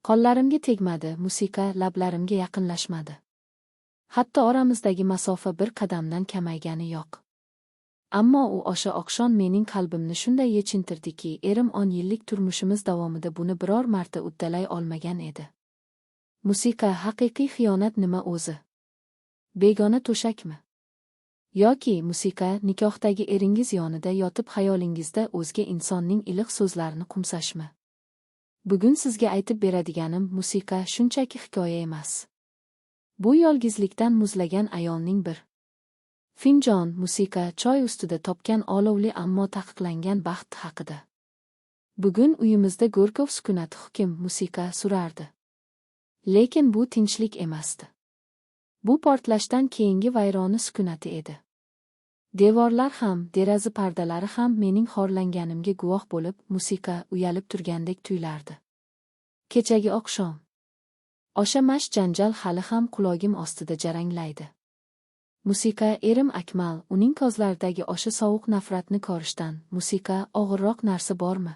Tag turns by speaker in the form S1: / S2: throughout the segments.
S1: Qo'llarimga tegmadi, musiqa lablarimga yaqinlashmadi. Hatto oramizdagi masofa bir qadamdan kamaygani yo'q. Ammo u o'sha oqshom mening qalbimni shunday yechintirdiki, erim 10 yillik turmushimiz davomida buni biror marta uddalay olmagan edi. Musiqa haqiqiy xiyonat nima o'zi? Begona to'shakmi? Yoki musiqa nikohdagi eringiz yonida yotib xayolingizda o'zga insonning iliq so'zlarini qo'msashmi? Bugun sizga aytib beradiganim musiqa shunchaki hikoya emas. Bu yolg'izlikdan muzlagan ayolning bir finjon musiqa choy ustida topgan olovli, ammo taqiqlangan baxt haqida. Bugun uyimizda go'rkov sukunati hukm musiqa surardi. Lekin bu tinchlik emasdi. Bu portlashdan keyingi vayroni sukunati edi. Devorlar ham, deraza pardalari ham mening xorlanganimga guvoh bo'lib, musiqa uyalib turgandek tuyulardi. Kechagi oqshom. O'sha mash janjal hali ham qulog'im ostida jaranglaydi. Musiqa erim Akmal, uning ko'zlaridagi o'sha sovuq nafratni ko'rishdan, musiqa og'irroq narsa bormi?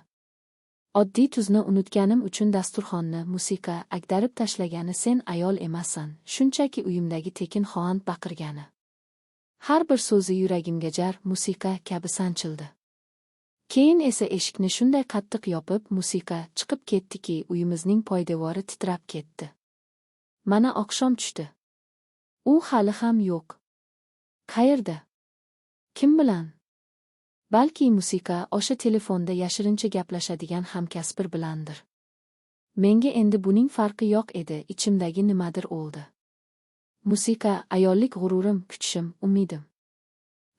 S1: Oddiy tuzni unutganim uchun dasturxonni musiqa ag'darib tashlagani sen ayol emassan, shunchaki uyimdagi tekin xo'and baqirgani. Har bir so'zi yuragimga jar musiqa kabi sanchildi. Keyin esa eshikni shunday qattiq yopib, musiqa chiqib ketdiki, uyimizning poydevori titrab ketdi. Mana oqshom tushdi. U hali ham yo'q. Qayerda? Kim bilan? Balki musiqa o'sha telefonda yashirincha gaplashadigan hamkasbir bilandir. Menga endi buning farqi yo'q edi, ichimdagi nimadir o'ldi. Musiqa ayollik g'ururim, kuchim, umidim.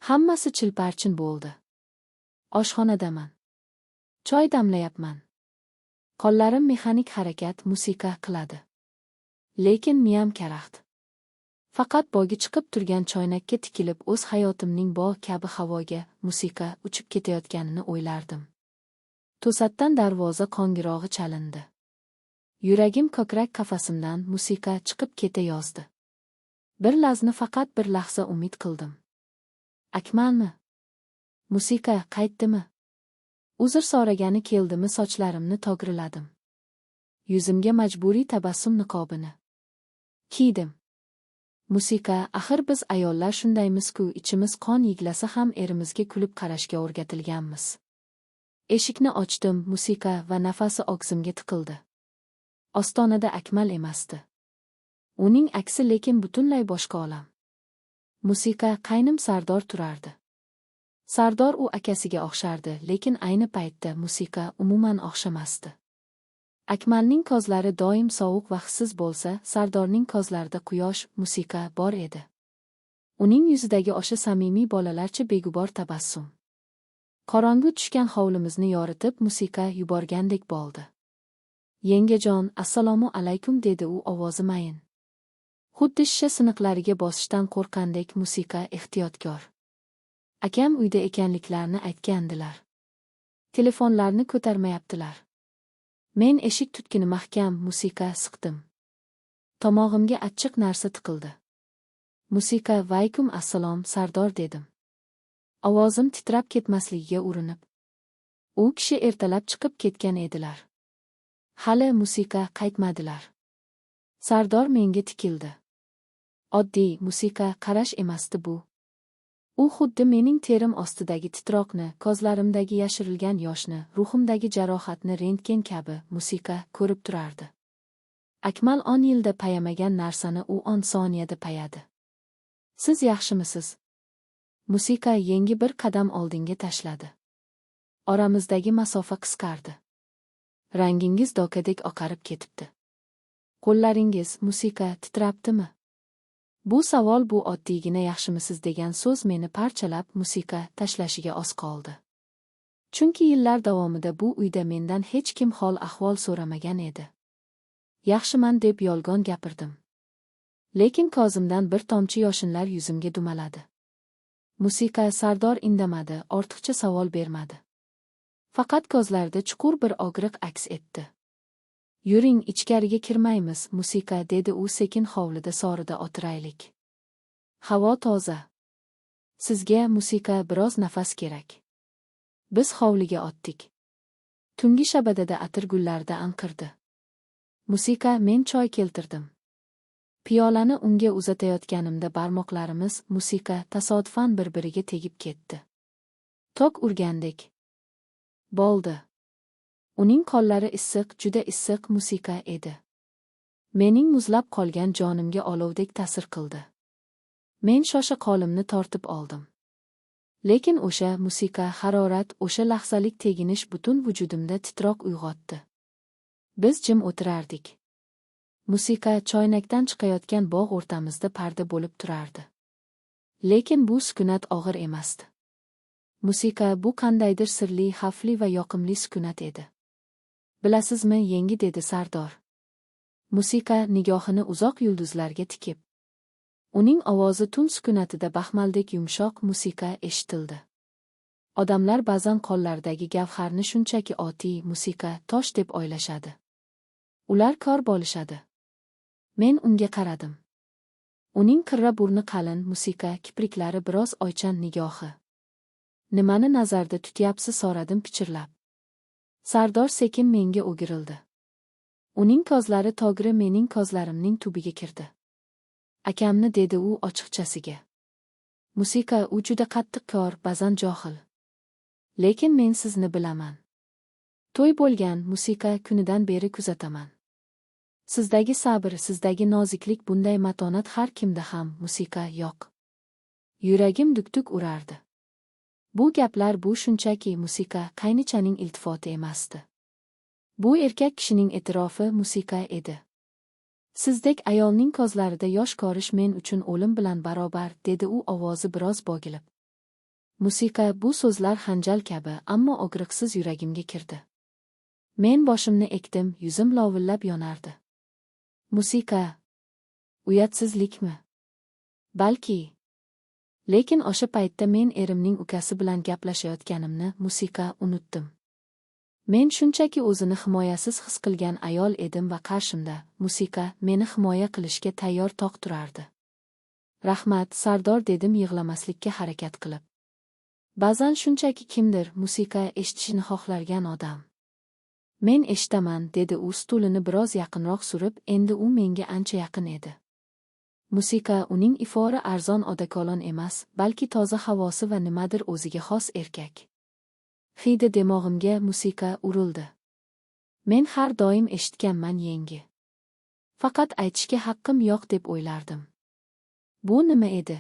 S1: Hammasi chilparchin bo'ldi. Oshxonadaman. Choy damlayapman. Qo'llarim mexanik harakat musiqa qiladi. Lekin miyam karaxt. Faqat bogi chiqib turgan choynakka tikilib o'z hayotimning bog' kabi havoga, musiqa uchib ketayotganini o'ylardim. To'satdan darvoza qo'ng'irog'i chalindi. Yuragim ko'krak qafasimdan musiqa chiqib keta yozdi. Bir lazni faqat bir lahza umid qildim. Akmalmi? Musiqa qaytdimi? Uzr so'ragani keldimi? Sochlarimni to'g'riladim. Yuzimga majburiy tabassum niqobini kiydim. Musiqa, axir biz ayollar shundaymiz-ku, ichimiz qon yiglasa ham erimizga kulib qarashga o'rgatilganmiz. Eshikni ochdim, musiqa va nafasi og'zimga tiqildi. Ostonada Akmal emasdi. Uning aksi, lekin butunlay boshqa olam. Musiqa qaynim Sardor turardi. Sardor u akasiga o'xshardi, lekin ayni paytda musiqa umuman o'xshamasdi. Akmalning ko'zlari doim sovuq va hissiz bo'lsa, Sardorning ko'zlarida quyosh, musiqa bor edi. Uning yuzidagi o'sha samimiy bolalarcha beg'ubor tabassum qorong'u tushgan hovlimizni yoritib, musiqa yuborgandek bo'ldi. "Yengajon, assalomu alaykum", dedi u ovozi mayin. Xuddi shisha siniqlariga bosishdan qo'rqqandek musiqa ehtiyotkor. "Akam uyda ekanliklarini aytgandilar. Telefonlarni ko'tarmayaptilar." Men eshik tutkini mahkam musiqa siqdim. Tomog'imga achchiq narsa tiqildi. Musiqa vaykum assalom, Sardor, dedim. Ovozim titrab ketmasligiga urinib. U kishi ertalab chiqib ketgan edilar. Hali musiqa qaytmadilar. Sardor menga tikildi. Oddiy musiqa qarash emasdi bu. U xuddi mening terim ostidagi titroqni, ko'zlarimdagi yashirilgan yoshni, ruhimdagi jarohatni rentgen kabi musiqa ko'rib turardi. Akmal 10 yilda payamagan narsani u 10 soniyada payadi. "Siz yaxshimisiz?" Musiqa yengi bir qadam oldinga tashladi. Oramizdagi masofa qisqardi. "Rangingiz dokadek oqarib ketibdi. Qo'llaringiz musiqa titrabdimi?" Bu savol, bu oddiygina yaxshimisiz degan so'z meni parchalab musiqa tashlashiga oz qoldi. Chunki yillar davomida bu uyda mendan hech kim hol ahvol so'ramagan edi. Yaxshiman deb yolg'on gapirdim. Lekin ko'zimdan bir tomchi yoshinlar yuzimga dumaladi. Musiqa Sardor indamadi, ortiqcha savol bermadi. Faqat ko'zlarida chuqur bir og'riq aks etdi. "Yuring, ichkariga kirmaymiz, musiqa", dedi u sekin, "hovlida so'rida o'tiraylik. Havo toza. Sizga musiqa biroz nafas kerak." Biz hovliga o'tdik. Tungi shabadada atir gullarda anqirdi. Musiqa, men choy keltirdim. Piyolani unga uzatayotganimda barmoqlarimiz, musiqa, tasodifan bir-biriga tegib ketdi. Tok urgandek bo'ldi. Uning qo'llari issiq, juda issiq, musiqa, edi. Mening muzlab qolgan jonimga olovdek ta'sir qildi. Men shosha qo'limni tortib oldim. Lekin o'sha, musiqa, harorat, o'sha lahzalik teginish butun vujudimda titroq uyg'otdi. Biz jim o'tirardik. Musiqa, choynakdan chiqayotgan bog' o'rtamizda parda bo'lib turardi. Lekin bu sukunat og'ir emasdi. Musiqa, bu qandaydir sirli, xavfli va yoqimli sukunat edi. Bilasizmi, yengi, dedi Sardor. Musiqa, nigohini uzoq yulduzlarga tikib. Uning ovozi tun sukunatida baxmaldek yumshoq, musiqa, eshitildi. Odamlar ba'zan qo'llaridagi gavharni shunchaki oddiy, musiqa, tosh deb o'ylashadi. Ular kor bo'lishadi. Men unga qaradim. Uning qirra burni qalin, musiqa, kipriklari biroz oychan nigohi. Nimani nazarda tutyapsiz, so'radim pichirlab. Sardor sekin menga o'girildi. Uning ko'zlari to'g'ri mening ko'zlarimning tubiga kirdi. Akamni, dedi u ochiqchasiga. Musiqa, u juda qattiq kor, ba'zan johil. Lekin men sizni bilaman. To'y bo'lgan, musiqa, kunidan beri kuzataman. Sizdagi sabr, sizdagi noziklik, bunday matonat har kimda ham, musiqa, yo'q. Yuragim duk-duk urardi. Bu gaplar, bu shunchaki, musiqa, qaynichaning iltifoti emasdi. Bu erkak kishining e'tirofi, musiqa, edi. Sizdek ayolning ko'zlarida yosh ko'rish men uchun o'lim bilan barobar, dedi u ovozi biroz bo'gilib. Musiqa, bu so'zlar xanjal kabi, ammo og'riqsiz yuragimga kirdi. Men boshimni egdim, yuzim lovillab yonardi. Musiqa, uyatsizlikmi? Balki. Lekin o'sha paytda men erimning ukasi bilan gaplashayotganimni, musiqa, unutdim. Men shunchaki o'zini himoyasiz his qilgan ayol edim va qarshimda, musiqa, meni himoya qilishga tayyor tog' turardi. Rahmat, Sardor, dedim yig'lamaslikka harakat qilib. Ba'zan shunchaki kimdir, musiqa, eshitishini xohlargan odam. Men eshitaman, dedi u stulini biroz yaqinroq surib, endi u menga ancha yaqin edi. Musiqa, uning ifori arzon odakolon emas, balki toza havosi va nimadir o'ziga xos erkak. Hidi dimog'imga, musiqa, urildi. Men har doim eshitganman, yengi. Faqat aytishga haqqim yo'q deb o'ylardim. Bu nima edi?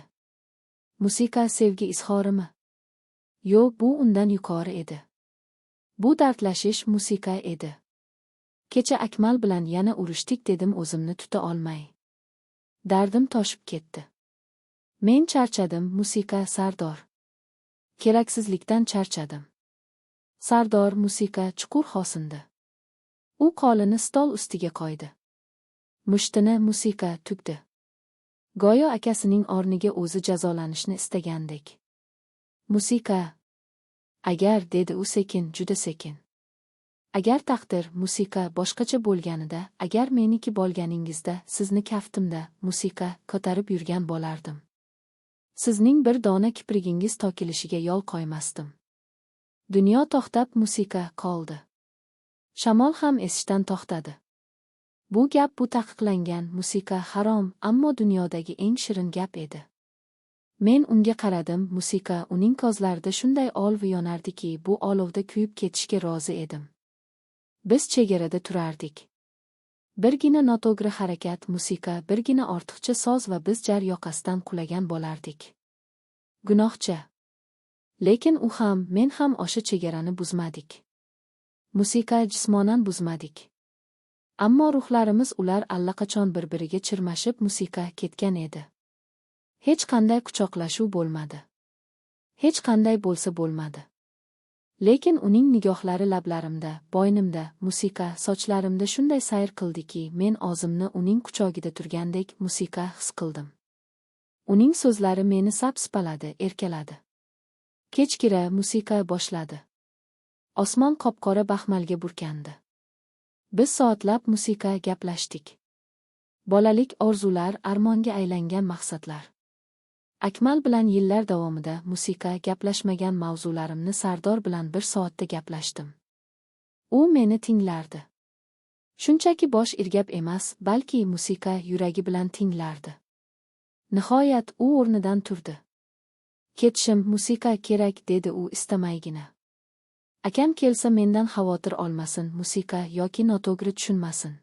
S1: Musiqa, sevgi izhorimi? Yo'q, bu undan yuqori edi. Bu dardlashish, musiqa, edi. Kecha Akmal bilan yana urushdik, dedim o'zimni tuta olmay. Dardim toshib ketdi. Men charchadim, musiqa, Sardor. Keraksizlikdan charchadim. Sardor, musiqa, chuqur xosindi. U qo'lini stol ustiga qo'ydi. Mushtini, musiqa, tugdi. Go'yo akasining o'rniga o'zi jazolanishni istagandek. Musiqa, agar, dedi u sekin, juda sekin. Agar taqdir, musiqa, boshqacha bo'lganida, agar meniki bo'lganingizda, sizni kaftimda, musiqa, ko'tarib yurgan bo'lardim. Sizning bir dona kiprigingiz to'kilishiga yo'l qo'ymasdim. Dunyo to'xtab, musiqa, qoldi. Shamol ham esishdan to'xtadi. Bu gap, bu taqiqlangan, musiqa, harom, ammo dunyodagi eng shirin gap edi. Men unga qaradim, musiqa, uning ko'zlarida shunday olov yonardiki, bu olovda kuyib ketishga rozi edim. Biz chegarada turardik. Birgina noto'g'ri harakat, musiqa, birgina ortiqcha so'z va biz jar yoqasidan qulagan bo'lardik. Gunohcha. Lekin u ham, men ham o'sha chegarani buzmadik. Musiqa, jismonan buzmadik. Ammo ruhlarimiz, ular allaqachon bir-biriga chirmashib, musiqa, ketgan edi. Hech qanday quchoqlashuv bo'lmadi. Hech qanday bo'lsa bo'lmadi. Lekin uning nigohlari lablarimda, bo'ynimda, musiqa, sochlarimda shunday sayr qildiki, men o'zimni uning quchog'ida turgandek, musiqa, his qildim. Uning so'zlari meni sap-sipaladi, erkaladi. Kech kira, musiqa, boshladi. Osmon qop-qora baxmalga burkandi. Biz soatlab, musiqa, gaplashdik. Bolalik orzular, armonga aylangan maqsadlar. Akmal bilan yillar davomida, musiqa, gaplashmagan mavzularimni Sardor bilan bir soatda gaplashdim. U meni tinglardi. Shunchaki bosh irgab emas, balki musiqa yuragi bilan tinglardi. Nihoyat u o'rnidan turdi. Ketishim musiqa kerak, dedi u istamaygina. Akam kelsa mendan xavotir olmasin, musiqa yoki noto'g'ri tushunmasin.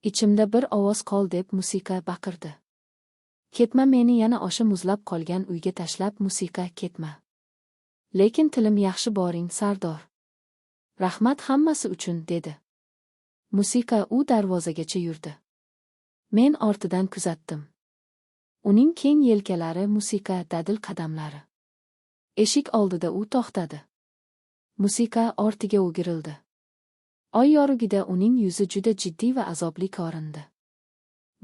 S1: Ichimda bir ovoz qol deb musiqa baqirdi. Ketma, meni yana o'sha muzlab qolgan uyga tashlab, musiqa ketma. Lekin tilim yaxshi boring, Sardor. Rahmat hammasi uchun, dedi. Musiqa u darvozagacha yurdi. Men ortidan kuzatdim. Uning keng yelkalari, musiqa dadil qadamlari. Eshik oldida u to'xtadi. Musiqa ortiga o'girildi. Oy yorug'ida uning yuzi juda jiddiy va azobli ko'rindi.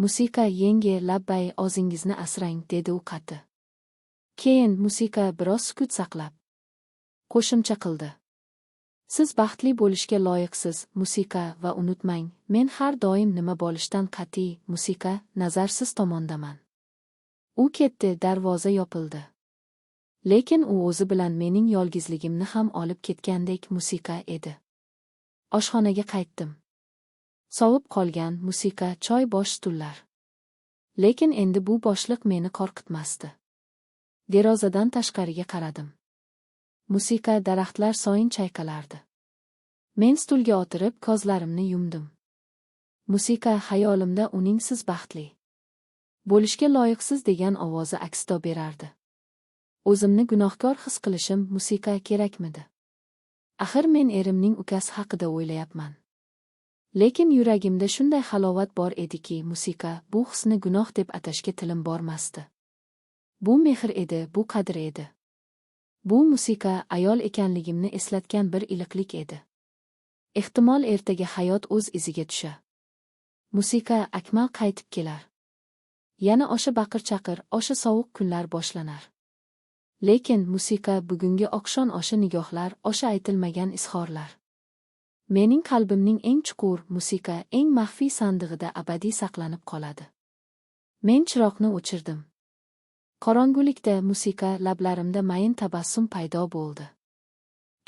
S1: Musiqa yenge labbay o'zingizni asrang, dedi u qattiq. Keyin musiqa biroz sukut saqlab qo'shimcha qildi. Siz baxtli bo'lishga loyiqsiz, musiqa va unutmang, men har doim nima bo'lishdan qat'iy, musiqa, nazar siz tomondaman. U ketdi, darvoza yopildi. Lekin u o'zi bilan mening yolg'izligimni ham olib ketgandek musiqa edi. Oshxonaga qaytdim. Sovib qolgan musiqa choy bosh stullar. Lekin endi bu bo'shliq meni qo'rqitmasdi. Derazadan tashqariga qaradim. Musiqa daraxtlar soyin chayqalardi. Men stulga o'tirib ko'zlarimni yumdim. Musiqa xayolimda uning siz baxtli bo'lishga loyiqsiz degan ovozi aks-sado berardi. O'zimni gunohkor his qilishim musiqa kerakmidi? Axir men erimning ukasi haqida o'ylayapman. Lekin yuragimda shunday halovat bor ediki, musiqa bu hisni gunoh deb atashga tilim bormasdi. Bu mehr edi, bu qadr edi. Bu musiqa ayol ekanligimni eslatgan bir iliqlik edi. Ehtimol ertaga hayot o'z iziga tushar. Musiqa Akmal qaytib kelar. Yana o'sha baqir-chaqir, o'sha sovuq kunlar boshlanar. Lekin musiqa bugungi oqshom o'sha nigohlar, o'sha aytilmagan izhorlar. Mening qalbimning eng chuqur, musiqa eng maxfiy sandig'ida abadiy saqlanib qoladi. Men chiroqni o'chirdim. Qorong'ulikda musiqa lablarimda mayin tabassum paydo bo'ldi.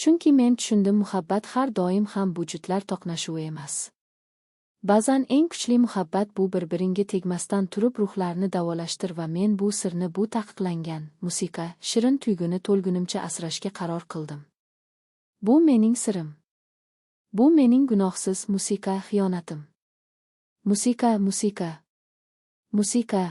S1: Chunki men tushundim muhabbat har doim ham vujudlar to'qnashuvi emas. Ba'zan eng kuchli muhabbat bu bir-biringga tegmasdan turib ruhlarni davolashdir va men bu sirni bu taqiqlangan musiqa shirin tuyg'uni to'lgunimcha asrashga qaror qildim. Bu mening sirim. Bu mening gunohsiz musiqa xiyonatim. Musiqa, musiqa. Musiqa.